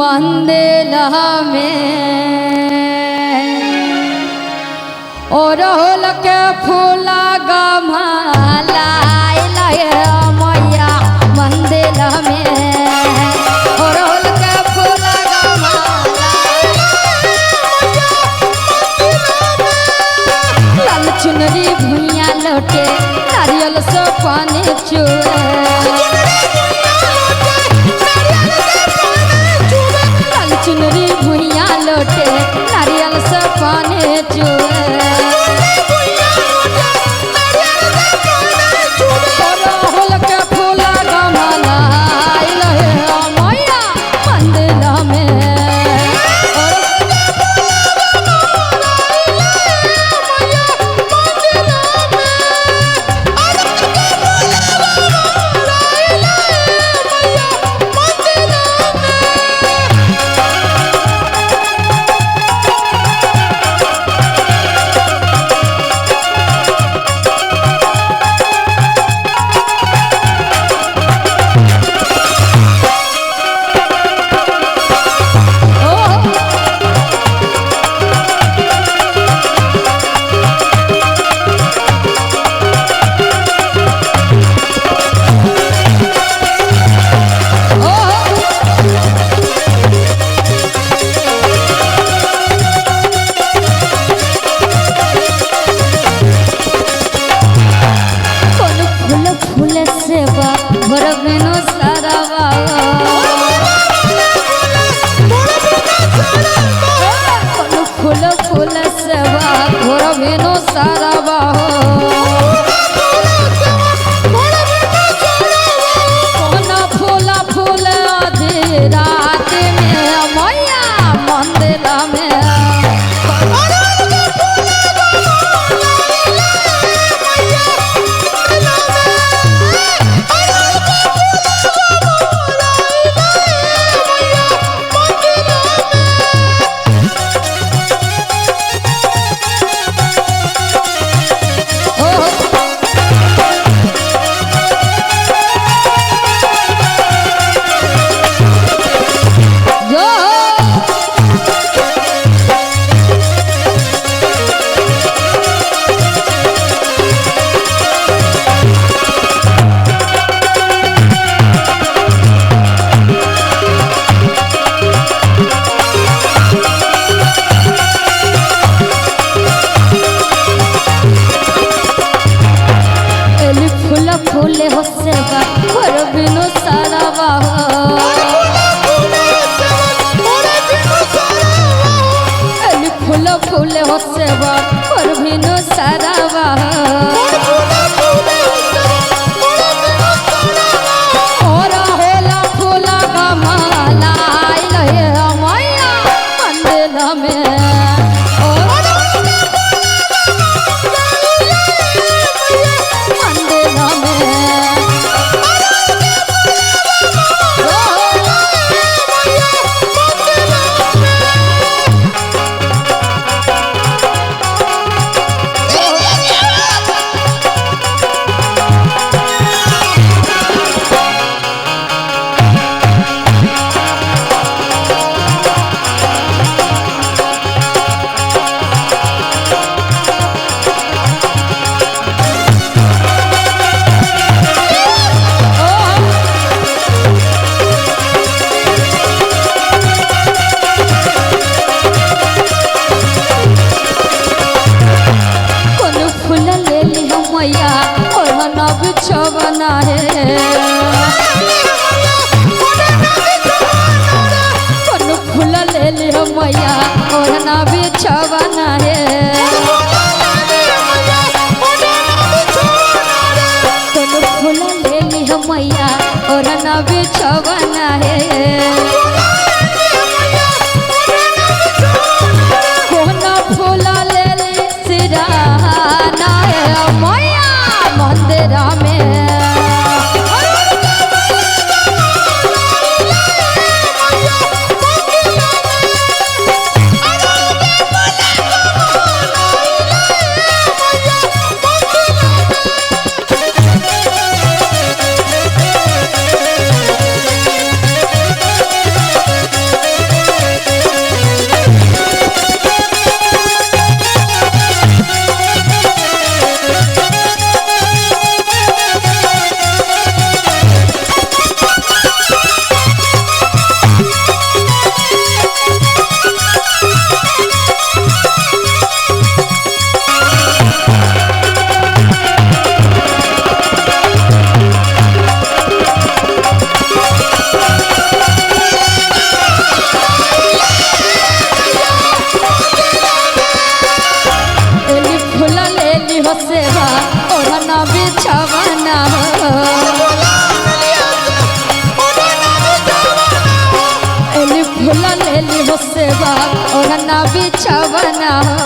मंदिर में ओरहुल के फूल गमला मैया मंदिर में ओरहुल के फूल गमला लाल चुनरी भुइया लोटे नारियल से पानी चुए चुनरी भुइया लोटे नारियल से पानी चुए अड़हुल के फूल गमला मैया मंदिर में। फूल फूल सेवा घोर भेनो सारावा हो कोना फूल फूल आधी रात में मैया मंदिर में। फूले हो सेवा और बिनु सारावा हो फूल फूले हो सेवा और बिनु सारावा और होला फूल गमला मैया मंदिर में। बिछवना है कौन फूल ले ले मैया ओढ़ना बिछवना है। बिछवना है। कोना फूल लेली सिराना है मैया मंदिर में। एली फूल लेली हो सेवा ओढ़ना बिछवना हो। एली फूल लेली हो सेवा ओढ़ना बिछवना हो।